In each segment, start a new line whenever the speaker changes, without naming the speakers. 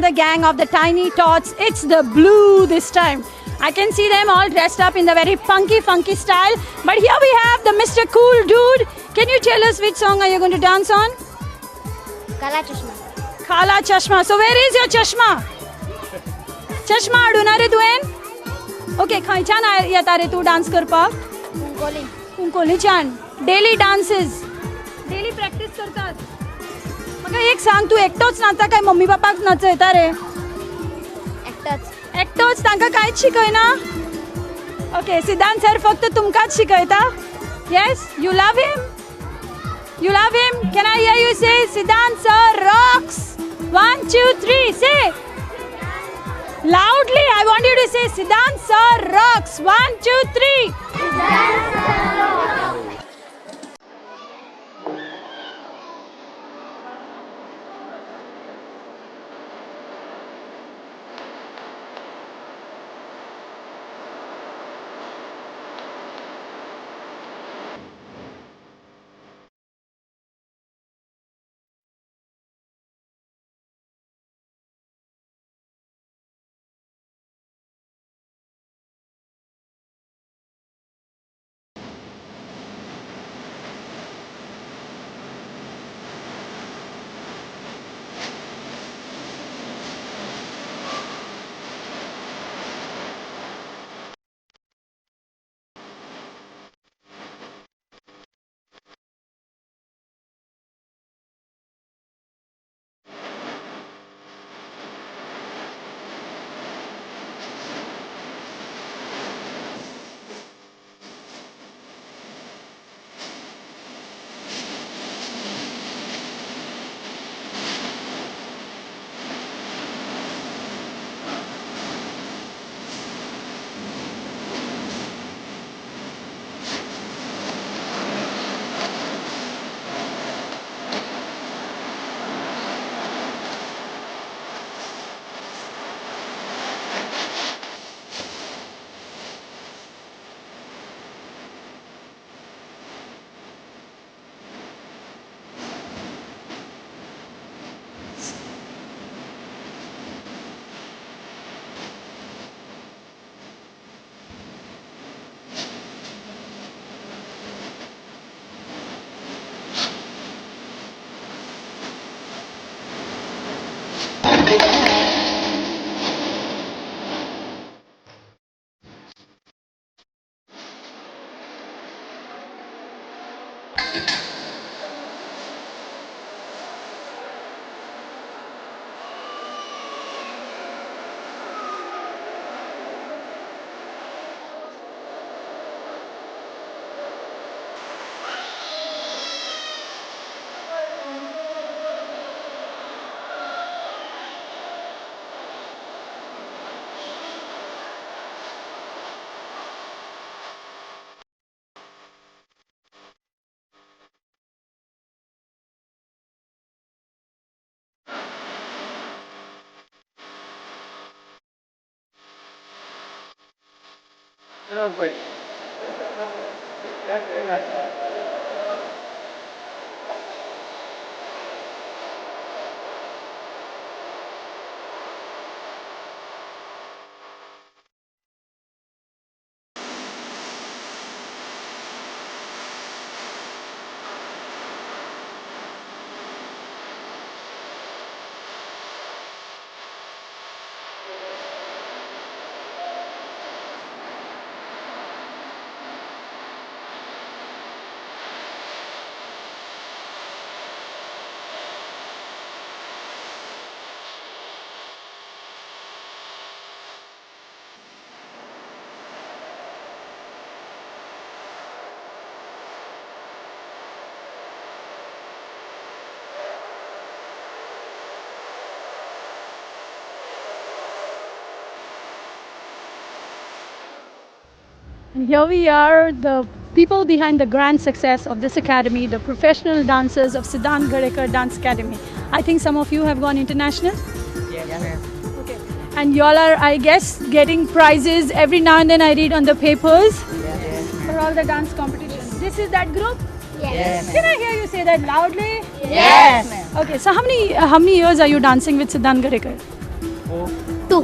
another gang of the Tiny Tots. It's the blue this time. I can see them all dressed up in the very funky, funky style. But here we have the Mr. Cool Dude. Can you tell us which song are you going to dance on?
Kala Chashma.
Kala Chashma. So where is your chashma? Chashma हाडूना रे तुवें? Okay, खंयच्यान येता रे तूं dance करपाक?
Cuncolim.
कुंकोलीच्यान. Daily dances, daily practice करतात. म्हाका एक सांग, तूं एकटोच नाचता काय मम्मी पप्पाक नाचयता रे?
एकटोच.
एकटोच? तांकां कांयच शिकयना? ओके, सिद्धांत सर फक्त तुमकांच शिकयता? Yes, you love him? You love him? Can I hear you say Siddhant sir rocks? 1 2 3 say loudly. I want you to say Siddhant sir rocks. 1 2 3.
Siddhant sir rocks.
Oh, wait.
And here we are, the people behind the grand success of this academy, the professional dancers of Siddhant Gadekar Dance Academy. I think some of you have gone international.
Yes, ma'am.
Okay. And y'all are, I guess, getting prizes every now and then. I read on the papers.
Yes.
For all the dance competitions. This is that group?
Yes.
Can I hear you say that loudly?
Yes.
Okay, so how many years are you dancing with Siddhant Gadekar?
Four.
Two.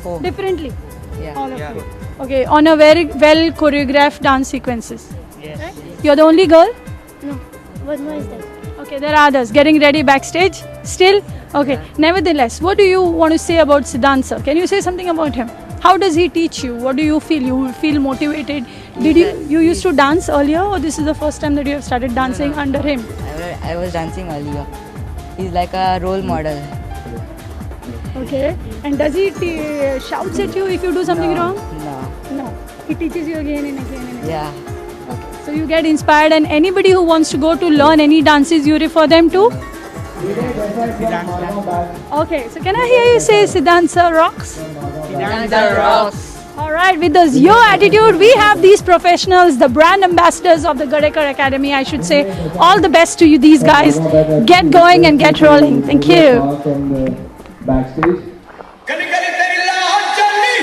Four.
Differently.
Yeah.
All of
Yeah.
you. Okay, on a very well choreographed dance sequences.
Yes.
You're the only girl?
No. One more is there.
Okay, there are others getting ready backstage still. Okay, nevertheless, what do you want to say about Siddhant sir? Can you say something about him? How does he teach you? What do you feel? You feel motivated? Did you used to dance earlier, or this is the first time that you have started dancing under him?
I was dancing earlier. He's like a role model.
Okay, and does he shouts at you if you do something
No,
wrong?
No.
No, he teaches you again and again and again.
Yeah.
Okay, so you get inspired, and anybody who wants to go to learn any dances, you refer them to?
Siddhant sir.
Okay, so can I hear you say Siddhant sir rocks?
Siddhant sir rocks.
All right, with this your attitude, we have these professionals, the brand ambassadors of the Gadekar Academy, I should say. All the best to you, these guys. Get going and get rolling. Thank you.
From the backstage.
गली गली तेरी लाह चली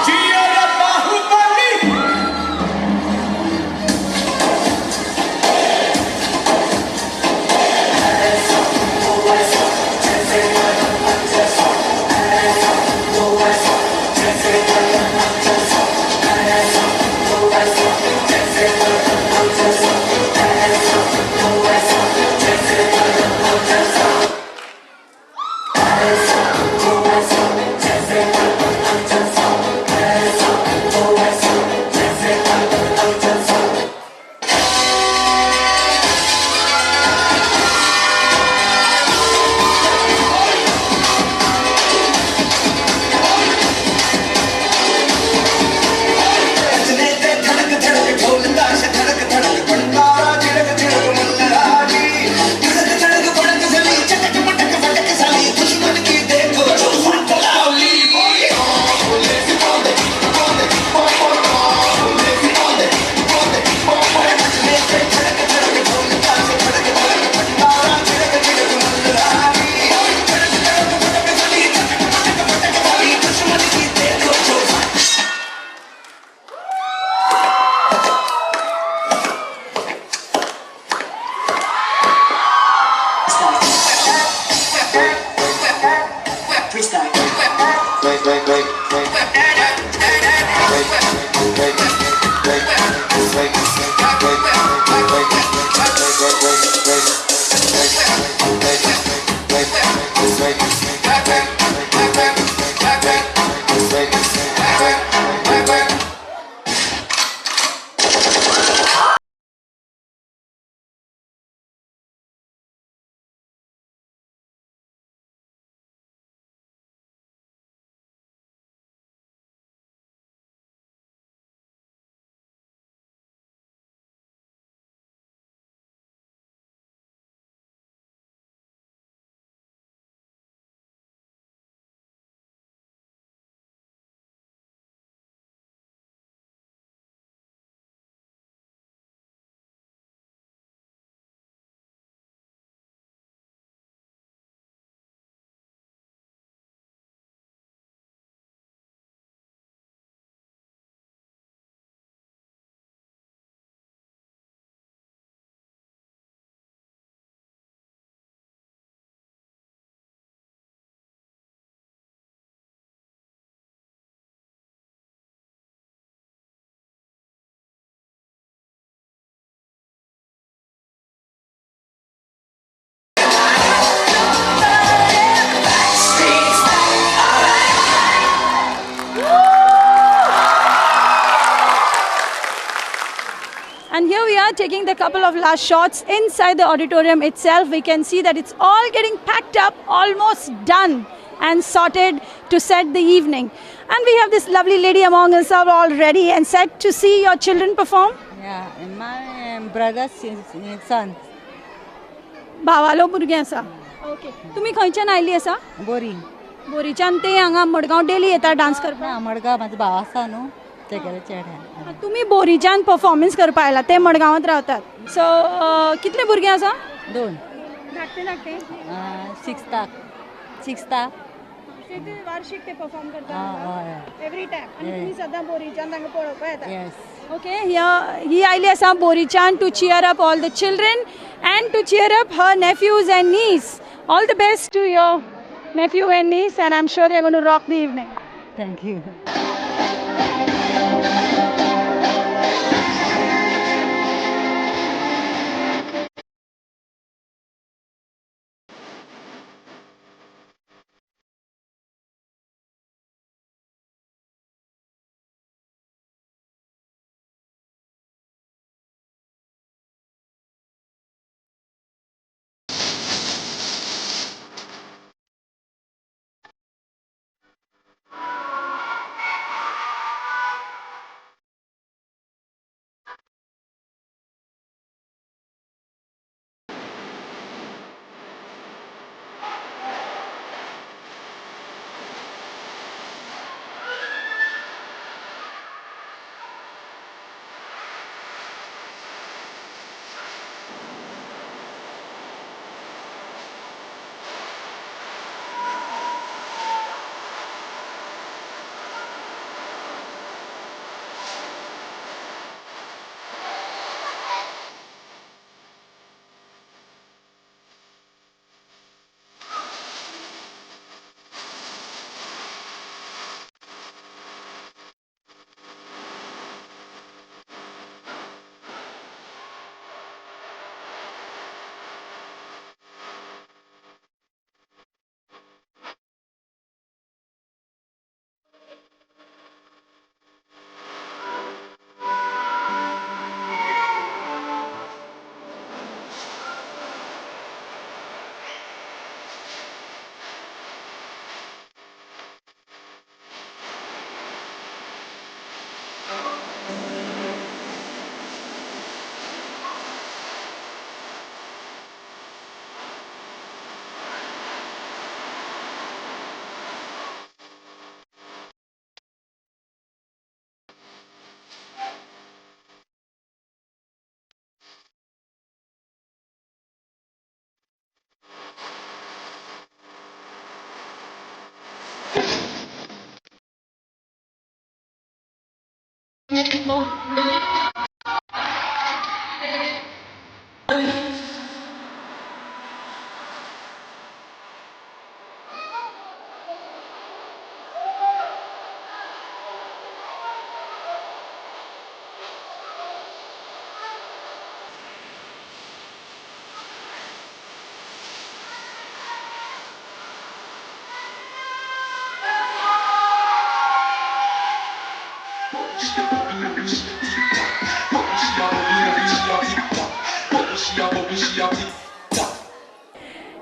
जिया रे बाहुबली
नचने ते धड़क धड़क ढोल ताश धड़क धड़क भंडारा झिड़क झिड़क मल्हारी धड़क धड़क भड़क सली चटक मटक फटक सली दुश्मन की देखो जो फट लावली नचने ते धड़क धड़क ढोल ताश धड़क धड़क भंडारा झिड़क झिड़क मल्हारी धड़क धड़क भड़क सली चटक मटक फटक सली दुश्मन की देखो जो
And here we are taking the couple of last shots inside the auditorium itself. We can see that it's all getting packed up, almost done and sorted to set the evening. And we have this lovely lady among us all ready and set to see your children perform.
Yeah, my brother's son.
भावालो भुरगें आसा. Okay, तुमी खंयच्यान आयली आसा?
बोरी.
बोरीच्यान. ते हांगा Madgaon daily येता डान्स करपाक?
ना, मडगांव म्हाजो भाव आसा न्हू, तेगेले चेड्यान.
तुमी बोरीच्यान परफॉर्मन्स करपाक आयला, ते मडगांवांत रावतात. सो कितले भुरगे आसा?
दोन.
धाकटे धाकटे?
सिक्स्थाक, सिक्स्थाक.
वार्षिक ते परफॉर्म करता?
हय.
Every time. आनी तुमी सदां बोरीच्यान तांकां पळोवपाक येता?
येस.
ओके, ही आयली आसा बोरीच्यान to cheer up all the children and to cheer up her nephews and niece. All the best to your nephew and niece, and I am sure they gonna rock the evening.
Thank you.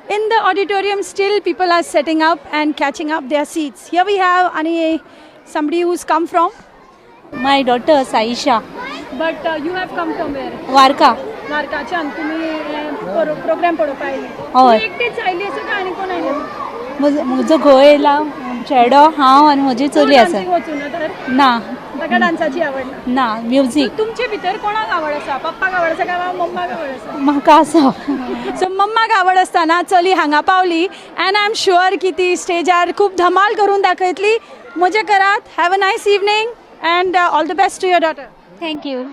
In the auditorium, still people are setting up and catching up their seats. Here we have ani somebody who's come from.
My daughter Saisha.
But you have come from where?
Varca.
वारकाच्यान तुम्ही programme पळोवपाक आयले.
हय.
तुम्ही एकटीच आयली आसा काय आनी कोण आयले?
म्हजो घोव येयला, चेडो, हांव आनी म्हजी चली आसा.
डान्सींग वचूना तर?
ना.
ताका डान्साची आवड ना?
ना, म्युजीक.
तुमचे भितर कोणाक आवड आसा? पप्पाक आवड आसा काय मम्माक आवड आसा?
म्हाका आसा.
सो मम्माक आवड आसतना चली हांगा पावली अँड I am sure की ती स्टेजार खूब धमाल करून दाखयतली. मजा करात. Have a nice evening and all the best to your daughter.
Thank you.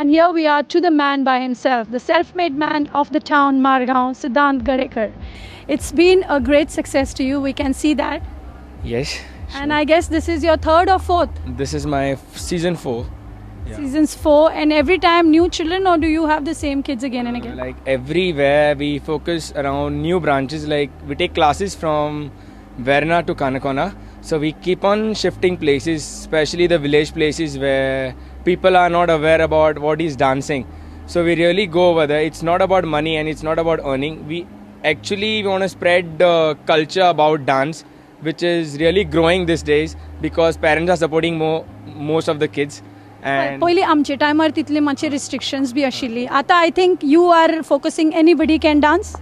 And here we are to the man by himself, the self-made man of the town Margao, Siddhant Gadekar. It's been a great success to you, we can see that.
Yes.
And I guess this is your third or fourth?
This is my season 4. Yeah.
Seasons 4, and every time new children, or do you have the same kids again and again?
Like everywhere we focus around new branches, like we take classes from Verna to Canacona. So we keep on shifting places, especially the village places where people are not aware about what is dancing. So we really go over there. It's not about money and it's not about earning. We actually want to spread the culture about dance, which is really growing these days because parents are supporting most of the kids. And
पयलीं आमचे टायमार तितले मातशे restrictions बी आशिल्ली. आतां I think you are focusing anybody can dance.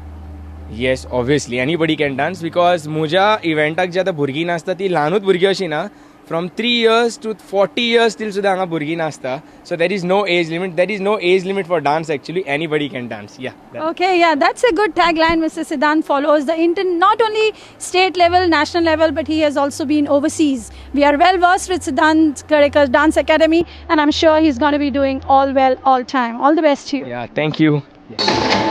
Yes, obviously anybody can dance because म्हज्या इव्हेंटाक जी आतां भुरगीं नाचता ती ल्हानूच भुरगीं अशी ना, from 3 years to 40 years till सुद्दां हांगा भुरगीं नाचता. So there is no age limit, there is no age limit for dance actually, anybody can dance. Yeah.
Okay, yeah, that's a good tagline Mr. Siddhant follows. The not only state level, national level, but he has also been overseas. We are well versed with Siddhant Gadekar's Dance Academy, and I'm sure he's going to be doing all well all time. All the best to you.
Yeah, thank you. Yeah.